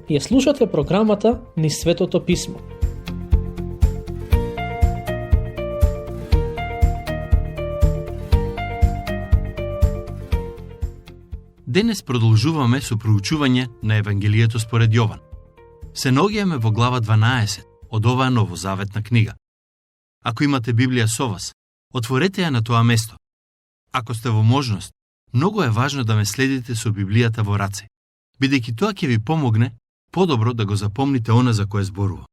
Ја слушате програмата Низ Светото Писмо. Денес продолжуваме со проучување на Евангелието според Јован. Се наоѓаме во глава 12 од оваа новозаветна книга. Ако имате Библија со вас, отворете ја на тоа место. Ако сте во можност, многу е важно да ме следите со Библијата во раце, бидејќи тоа ќе ви помогне подобро да го запомните она за кое зборува.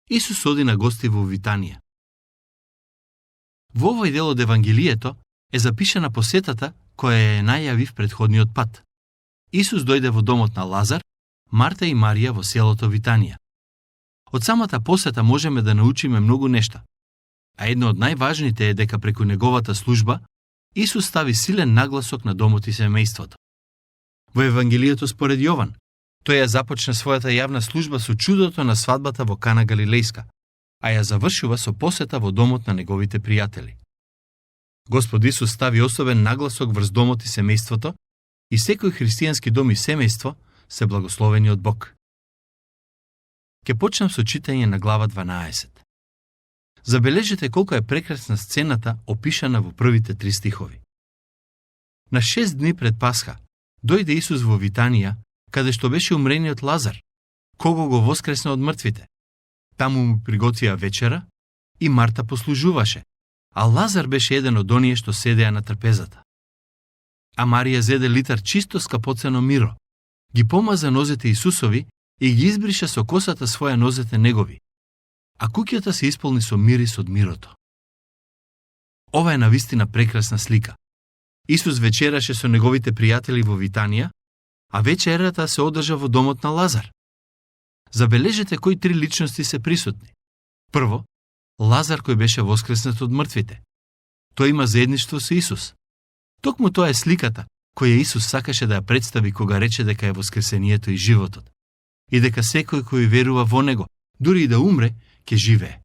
Исус оди на гости во Витанија. Во овој дел од Евангелието е запишана посетата која ја најави в претходниот пат. Исус дојде во домот на Лазар, Марта и Марија во селото Витанија. Од самата посета можеме да научиме многу нешта, а едно од најважните е дека преку неговата служба Исус стави силен нагласок на домот и семејството. Во Евангелието според Јован, тој ја започна својата јавна служба со чудото на свадбата во Кана Галилејска, а ја завршува со посета во домот на неговите пријатели. Господ Исус стави особен нагласок врз домот и семејството и секој христијански дом и семејство се благословени од Бог. Ке почнам со читање на глава 12. Забележете колку е прекрасна сцената опишана во првите 3 стихови. На 6 дни пред Пасха дојде Исус во Витанија, каде што беше умрениот Лазар, кого го воскресна од мртвите. Таму му приготвија вечера и Марта послужуваше, а Лазар беше еден од оние што седеа на трпезата. А Марија зеде литар чисто скапоцено миро, ги помаза нозете Исусови и ги избриша со косата своја нозете негови, а куќата се исполни со мирис од мирото. Ова е навистина прекрасна слика. Исус вечераше со неговите пријатели во Витанија, а вечерата се одржа во домот на Лазар. Забележете кои 3 личности се присутни. Прво, Лазар кој беше воскреснат од мртвите. Тој има заедништво со Исус. Токму тоа е сликата која Исус сакаше да ја представи кога рече дека е воскресението и животот, и дека секој кој верува во него, дури и да умре, ќе живее.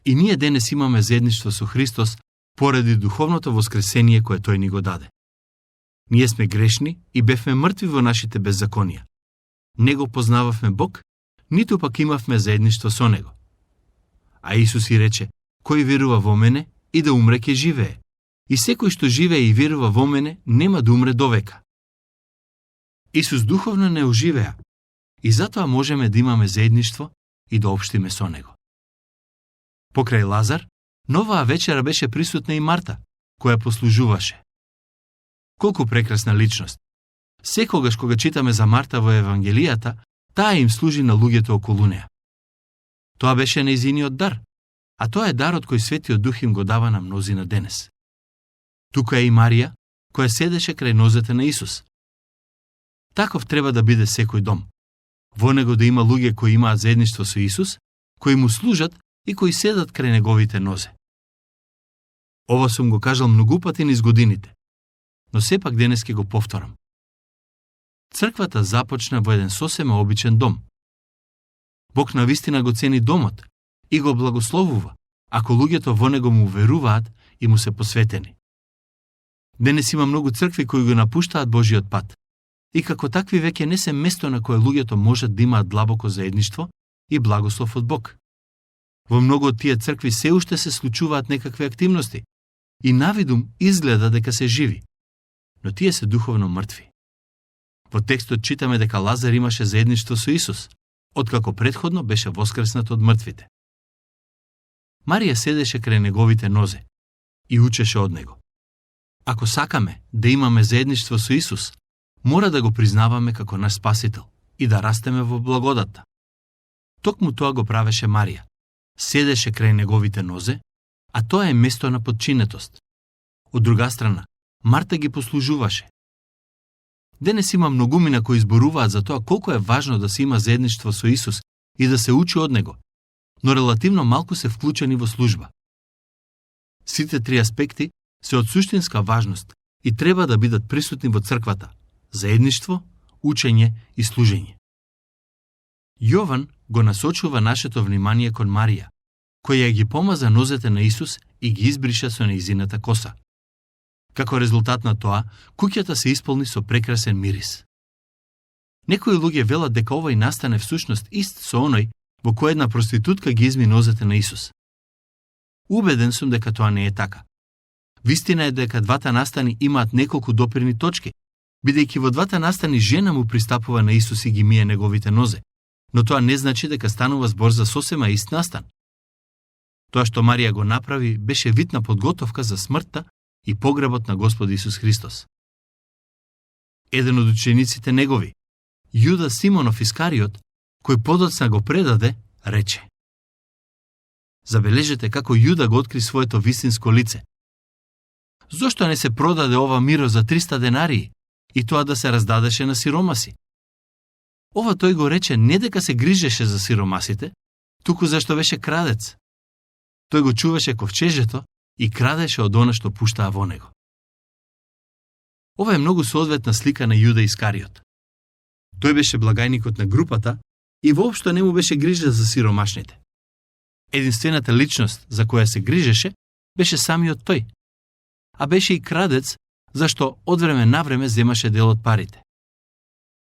И ние денес имаме заедништво со Христос поради духовното воскресение кое тој ни го даде. Ние сме грешни и бевме мртви во нашите беззаконија. Не го познававме Бог, ниту пак имавме заедништво со него. А Исус и рече, кој верува во мене и да умре ќе живее. И секој што живее и верува во мене нема да умре довека. Исус духовно не оживеа и затоа можеме да имаме заедништво и да општиме со него. Покрај Лазар, новаа вечера беше присутна и Марта, која послужуваше. Колку прекрасна личност! Секогаш кога читаме за Марта во Евангелијата, таа им служи на луѓето околу неа. Тоа беше нејзиниот дар, а тоа е дарот кој Светиот Дух им го дава на мнозина денес. Тука е и Марија, која седеше крај нозете на Исус. Таков треба да биде секој дом. Во него да има луѓе кои имаат заедништво со Исус, кои му служат и кои седат крај неговите нозе. Ова сум го кажал многу пати низ годините, но сепак денес ќе го повторам. Црквата започна во еден сосема обичен дом. Бог навистина го цени домот и го благословува, ако луѓето во него му веруваат и му се посветени. Денес има многу цркви кои го напуштаат Божиот пат, и како такви веќе не се место на кое луѓето можат да имаат длабоко заедништво и благослов од Бог. Во многу од тие цркви се уште се случуваат некакви активности и навидум изгледа дека се живи, но тие се духовно мртви. Во текстот читаме дека Лазар имаше заедништво со Исус, откако претходно беше воскреснат од мртвите. Марија седеше крај неговите нозе и учеше од него. Ако сакаме да имаме заедништво со Исус, мора да го признаваме како наш Спасител и да растеме во благодатта. Токму тоа го правеше Марија. Седеше крај неговите нозе, а тоа е место на подчинетост. Од друга страна, Марта ги послужуваше. Денес има многумина кои зборуваат за тоа колку е важно да се има заедништво со Исус и да се учи од него, но релативно малку се вклучени во служба. Сите 3 аспекти се од суштинска важност и треба да бидат присутни во црквата: заедништво, учење и служење. Јован го насочува нашето внимание кон Марија, која ги помаза нозете на Исус и ги избриша со нејзината коса. Како резултат на тоа, куќата се исполни со прекрасен мирис. Некои луѓе велат дека овој настане всушност ист со оној во кој една проститутка ги изми нозете на Исус. Убеден сум дека тоа не е така. Вистина е дека двата настани имаат неколку допирни точки, бидејќи во двата настани жена му пристапува на Исус и ги мие неговите нозе, но тоа не значи дека станува збор за сосема ист настан. Тоа што Марија го направи беше вид на подготовка за смртта и погребот на Господ Исус Христос. Еден од учениците негови, Јуда Симонов Искариот, кој подоцна го предаде, рече: забележете како Јуда го откри своето вистинско лице. Зошто не се продаде ова миро за 300 денарии и тоа да се раздадеше на сиромаси? Ова тој го рече не дека се грижеше за сиромасите, туку зашто беше крадец. Тој го чуваше ковчежето и крадеше од она што пуштаа во него. Ова е многу соодветна слика на Јуда Искариот. Тој беше благајникот на групата и воопшто не му беше грижа за сиромашните. Единствената личност за која се грижеше беше самиот тој, а беше и крадец, зашто од време на време земаше дел од парите.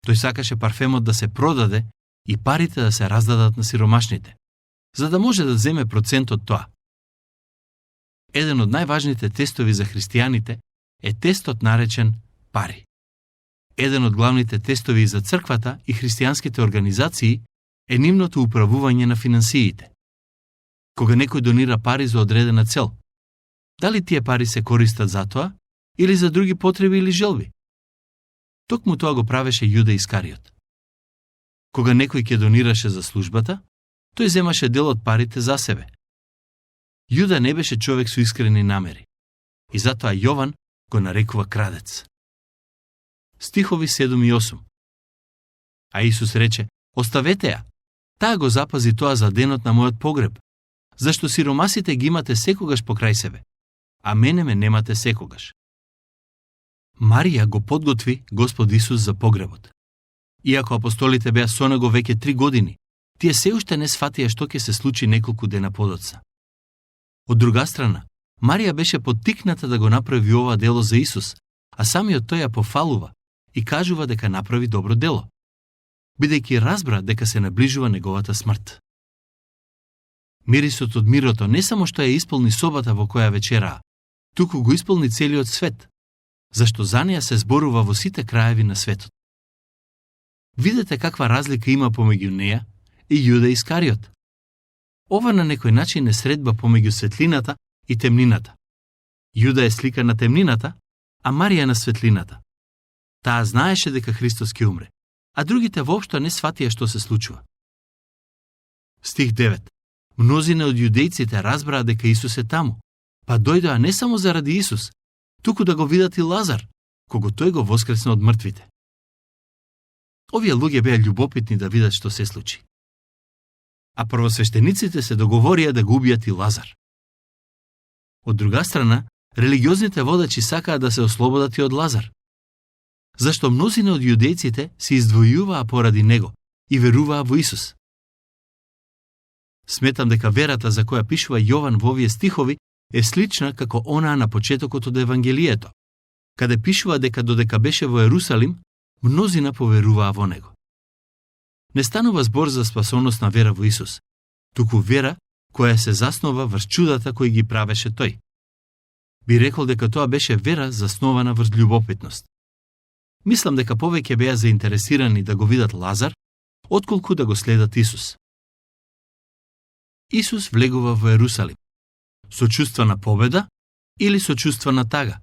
Тој сакаше парфемот да се продаде и парите да се раздадат на сиромашните, за да може да земе процент од тоа. Еден од најважните тестови за христијаните е тестот наречен пари. Еден од главните тестови за црквата и христијанските организации е нивното управување на финансиите. Кога некој донира пари за одредена цел, дали тие пари се користат за тоа или за други потреби или желби? Токму тоа го правеше Јуда Искариот. Кога некој ќе донираше за службата, тој земаше дел од парите за себе. Јуда не беше човек со искрени намери и затоа Јован го нарекува крадец. Стихови 7 и 8. А Исус рече: оставете ја, таа го запази тоа за денот на мојот погреб, зашто сиромасите ги имате секогаш покрај себе, а мене ме немате секогаш. Марија го подготви Господ Исус за погребот. Иако апостолите беа со него веќе 3 години, тие се уште не сфатија што ќе се случи неколку дена подоцна. Од друга страна, Марија беше поттикната да го направи ова дело за Исус, а самиот тој ја пофалува и кажува дека направи добро дело, бидејќи разбра дека се наближува неговата смрт. Мирисот од мирото не само што ја исполни собата во која вечераа, туку го исполни целиот свет, зашто за неја се зборува во сите краеви на светот. Видете каква разлика има помеѓу неја и Јуда Искариот. Ова на некој начин е средба помеѓу светлината и темнината. Јуда е слика на темнината, а Марија на светлината. Таа знаеше дека Христос ќе умре, а другите воопшто не сфатија што се случува. Стих 9. Мнозина од јудејците разбраа дека Исус е таму, па дојдоа не само заради Исус, туку да го видат и Лазар, кого тој го воскресна од мртвите. Овие луѓе беа љубопитни да видат што се случи. А првосвештениците се договорија да го убијат и Лазар. Од друга страна, религиозните водачи сакаа да се ослободат и од Лазар, зашто мнозина од јудејците се издвојуваа поради него и веруваа во Исус. Сметам дека верата за која пишува Јован во овие стихови е слична како онаа на почетокот од Евангелието, каде пишува дека додека беше во Ерусалим, мнозина поверуваа во него. Не станува збор за спасоносна вера во Исус, туку вера која се заснова врз чудата кои ги правеше тој. Би рекол дека тоа беше вера заснована врз љубопитност. Мислам дека повеќе беа заинтересирани да го видат Лазар, отколку да го следат Исус. Исус влегува во Ерусалим. Со чувства на победа или со чувства на тага?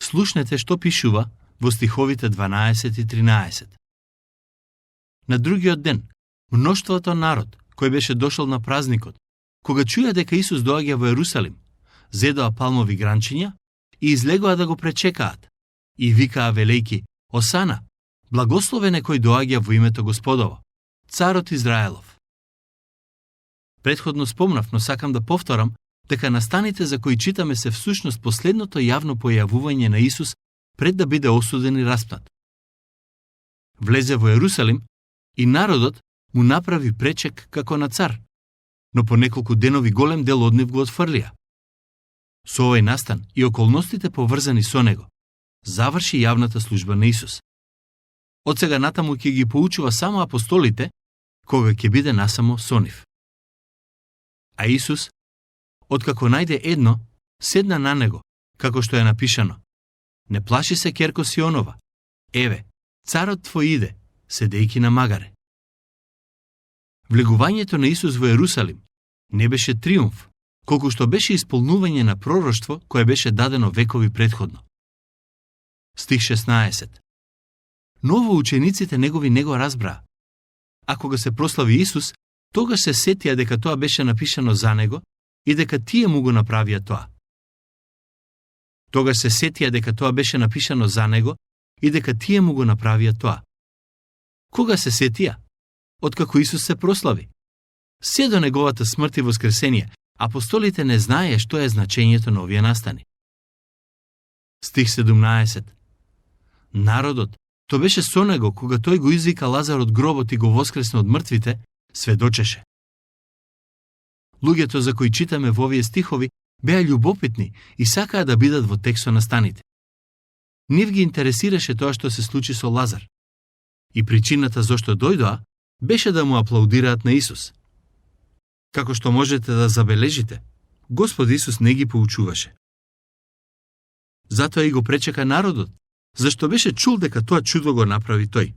Слушнете што пишува во стиховите 12 и 13. На другиот ден, мноштвото народ, кој беше дошол на празникот, кога чуја дека Исус доаѓа во Ерусалим, зедоа палмови гранчиња и излегоа да го пречекаат, и викаа велејки: Осана, благословен е кој доаѓа во името Господово, царот Израелов. Претходно спомнав, но сакам да повторам, дека настаните за кои читаме се всушност последното јавно појавување на Исус пред да биде осуден и распнат. Влезе во Ерусалим и народот му направи пречек како на цар, но по неколку денови голем дел од нив го отфрлија. Со овој настан и околностите поврзани со него, заврши јавната служба на Исус. Од сега натаму ќе ги поучува само апостолите, кога ќе биде насамо со нив. А Исус, откако најде едно, седна на него, како што е напишано: Не плаши се, ќерко Сионова, еве, царот твој иде, седејќи на магаре. Влегувањето на Исус во Ерусалим не беше триумф, колку што беше исполнување на пророштво кое беше дадено векови претходно. Стих 16. Но учениците негови не го разбраа. А кога се прослави Исус, тогаш се сетија дека тоа беше напишано за него и дека тие му го направија тоа. Тогаш се сетија дека тоа беше напишано за него и дека тие му го направија тоа. Кога се сетија? Откако Исус се прослави. Се до неговата смрт и воскресение, апостолите не знаеја што е значењето на овие настани. Стих 17. Народот, то беше со него кога тој го извика Лазар од гробот и го воскресна од мртвите, сведочеше. Луѓето за кои читаме во овие стихови беа љубопитни и сакаа да бидат во текстот на станите. Нив ги интересираше тоа што се случи со Лазар. И причината зашто дојдоа беше да му аплаудираат на Исус. Како што можете да забележите, Господ Исус не ги поучуваше. Затоа и го пречека народот, зашто беше чул дека тоа чудо го направи тој.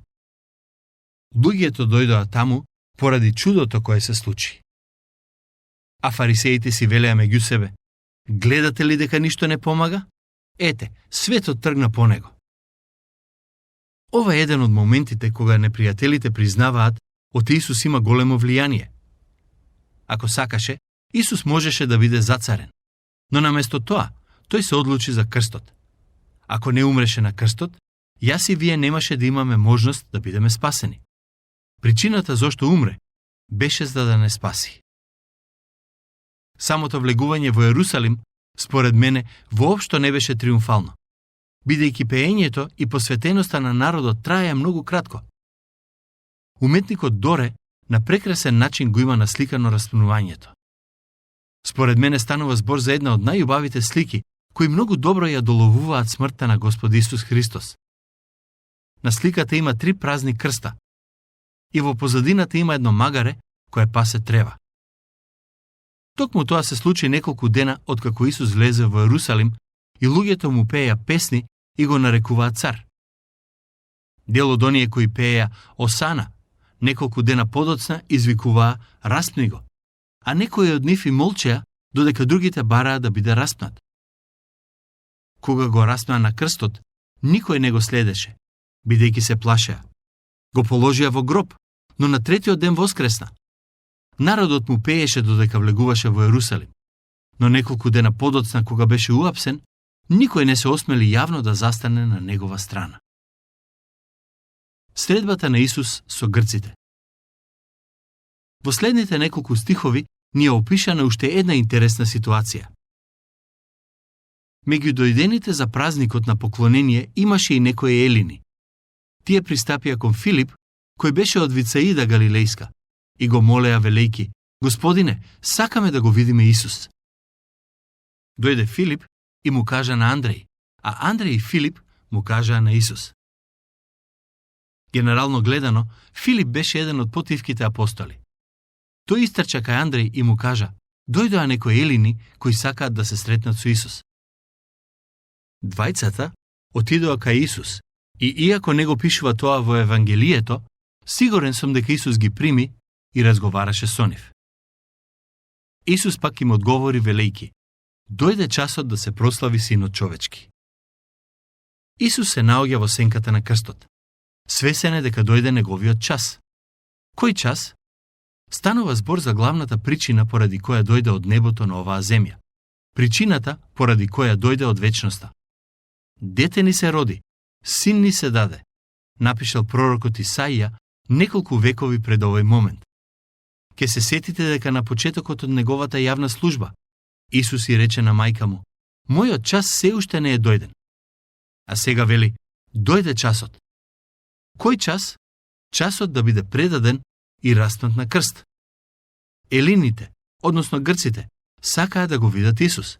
Луѓето дојдоа таму поради чудото кое се случи. А фарисеите си велеа меѓу себе: Гледате ли дека ништо не помага? Ете, светот тргна по него. Ова е еден од моментите кога непријателите признаваат од Исус има големо влијание. Ако сакаше, Исус можеше да биде зацарен, но наместо тоа, тој се одлучи за крстот. Ако не умреше на крстот, јас и вие немаше да имаме можност да бидеме спасени. Причината зашто умре беше за да не спаси. Самото влегување во Ерусалим, според мене, воопшто не беше триумфално, бидејќи пеењето и посветеноста на народот траја многу кратко. Уметникот Доре на прекрасен начин го има насликано распнувањето. Според мене станува збор за една од најубавите слики, кои многу добро ја доловуваат смртта на Господ Исус Христос. На сликата има 3 празни крста и во позадината има едно магаре кое пасе трева. Токму тоа се случи неколку дена откако Исус влезе во Ерусалим и луѓето му пееја песни и го нарекуваат цар. Дел од оние кои пееја Осана неколку дена подоцна извикуваа Распни го, а некои од нив и молчеа додека другите бараа да биде распнат. Кога го распнаа на крстот, никој не го следеше, бидејќи се плашеа. Го положија во гроб, но на третиот ден воскресна. Народот му пееше додека влегуваше во Ерусалим, но неколку дена подоцна кога беше уапсен, никој не се осмели јавно да застане на негова страна. Средбата на Исус со грците. Во следните неколку стихови ни е опишана уште една интересна ситуација. Меѓу дојдените за празникот на поклонение имаше и некои елини. Тие пристапија кон Филип, кој беше од Вицаида Галилејска, и го молеа велејки: Господине, сакаме да го видиме Исус. Дојде Филип и му кажа на Андреј, а Андреј и Филип му кажаа на Исус. Генерално гледано, Филип беше еден од потивките апостоли. Тој истрча кај Андреј и му кажа: дојдоа некои елини кои сакаат да се сретнат со Исус. Двајцата отидоа кај Исус и иако не го пишува тоа во Евангелието, сигурен сум дека Исус ги прими и разговараше со нив. Исус пак им одговори велејки: дојде часот да се прослави Синот човечки. Исус се наоѓа во сенката на крстот. Свесен е дека дојде неговиот час. Кој час? Станува збор за главната причина поради која дојде од небото на оваа земја. Причината поради која дојде од вечноста. Дете ни се роди, син ни се даде, напишал пророкот Исаија неколку векови пред овој момент. Ке се сетите дека на почетокот од неговата јавна служба, Исус и рече на мајка му: мојот час се уште не е дојден. А сега вели: дојде часот. Кој час? Часот да биде предаден и распнат на крст. Елините, односно грците, сакаа да го видат Исус.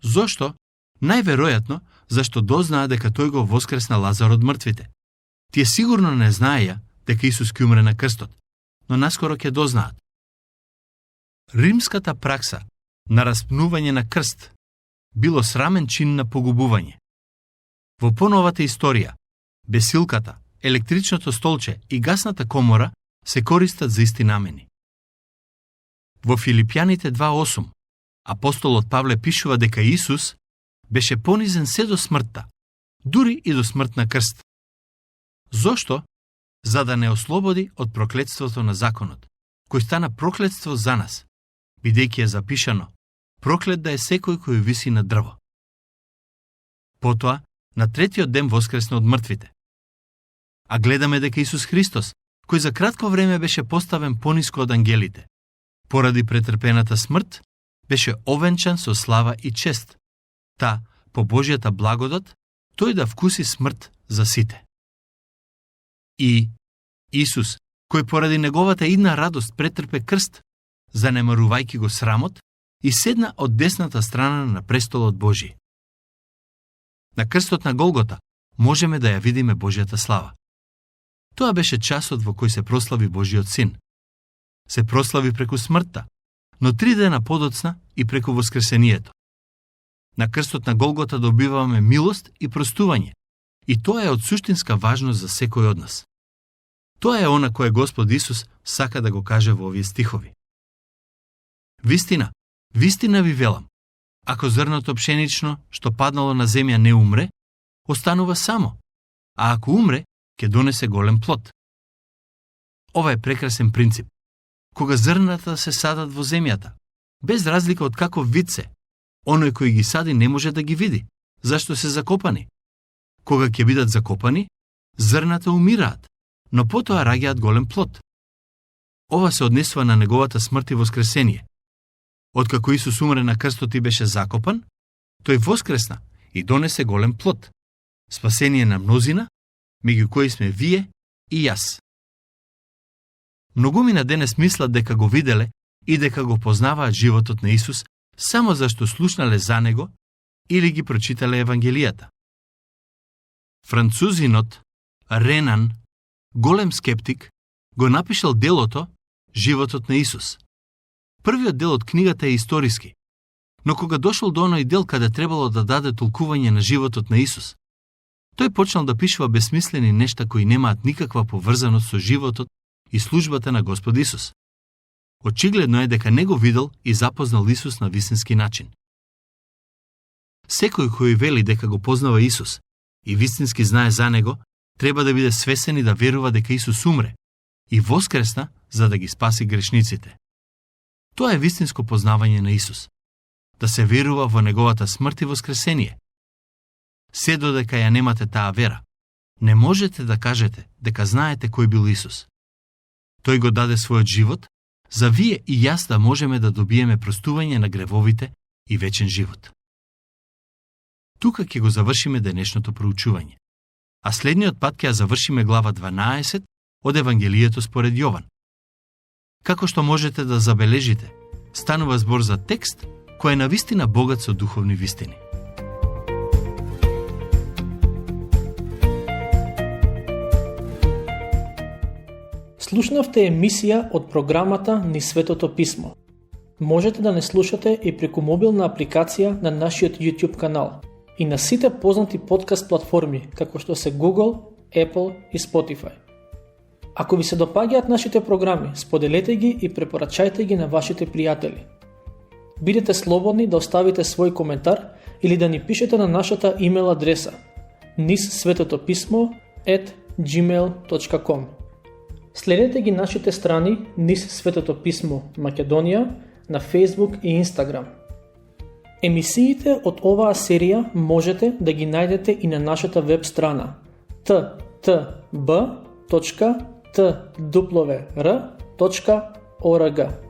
Зошто? Најверојатно, зашто дознаа дека тој го воскресна Лазар од мртвите. Тие сигурно не знаеја дека Исус ќе умре на крстот, но наскоро ќе дознаат. Римската пракса на распнување на крст било срамен чин на погубување. Во поновата историја, бесилката, електричното столче и гасната комора се користат за исти намени. Во Филипјаните 2.8, апостолот Павле пишува дека Исус беше понизен се до смртта, дури и до смрт на крст. Зошто? За да не ослободи од проклетството на законот, кој стана проклетство за нас, бидејќи е запишано: проклет да е секој кој виси на дрво. Потоа, на третиот ден воскресна од мртвите. А гледаме дека Исус Христос, кој за кратко време беше поставен пониско од ангелите, поради претрпената смрт, беше овенчан со слава и чест. Та, по Божјата благодат, тој да вкуси смрт за сите. И Исус, кој поради неговата идна радост претрпе крст, занемарувајќи го срамот, и седна од десната страна на престолот Божи. На крстот на Голгота можеме да ја видиме Божјата слава. Тоа беше часот во кој се прослави Божиот Син. Се прослави преку смртта, но 3 дена подоцна и преку воскресението. На крстот на Голгота добиваме милост и простување, и тоа е од суштинска важност за секој од нас. Тоа е она кое Господ Исус сака да го каже во овие стихови. Вистина, вистина ви велам, ако зрното пшенично што паднало на земја не умре, останува само, а ако умре, ќе донесе голем плод. Ова е прекрасен принцип. Кога зрната се садат во земјата, без разлика од каков вид се, оној кој ги сади не може да ги види, зашто се закопани. Кога ќе бидат закопани, зрната умираат, но потоа раѓаат голем плод. Ова се однесува на неговата смрт и воскресение. Откако Исус умре на крстот и беше закопан, тој воскресна и донесе голем плод. Спасение на мнозина, меѓу кои сме вие и јас. Многумина денес мислат дека го виделе и дека го познаваат животот на Исус само зашто слушнале за него или ги прочитале Евангелијата. Французинот Ренан, голем скептик, го напишал делото Животот на Исус. Првиот дел од книгата е историски, но кога дошол до оној дел каде требало да даде толкување на животот на Исус, тој почнал да пишува бесмислени нешта кои немаат никаква поврзаност со животот и службата на Господ Исус. Очигледно е дека не го видел и запознал Исус на вистински начин. Секој кој вели дека го познава Исус и вистински знае за него, треба да биде свесен и да верува дека Исус умре и воскресна за да ги спаси грешниците. Тоа е вистинско познавање на Исус. Да се верува во неговата смрт и воскресение. Се додека ја немате таа вера, не можете да кажете дека знаете кој бил Исус. Тој го даде својот живот, за вие и јас да можеме да добиеме простување на гревовите и вечен живот. Тука ќе го завршиме денешното проучување. А следниот пат ќе ја завршиме глава 12 од Евангелието според Јован. Како што можете да забележите, станува збор за текст кој е навистина богат со духовни вистини. Слушнавте емисија од програмата Низ Светото Писмо. Можете да не слушате и преку мобилна апликација на нашиот YouTube канал и на сите познати подкаст платформи, како што се Google, Apple и Spotify. Ако ви се допаѓаат нашите програми, споделете ги и препорачајте ги на вашите пријатели. Бидете слободни да оставите свој коментар или да ни пишете на нашата имейл адреса nizsvetopismo@gmail.com. Следете ги нашите страни Низ Светото Писмо Македонија на Facebook и Instagram. Емисиите од оваа серија можете да ги најдете и на нашата веб страна ttb.twr.org.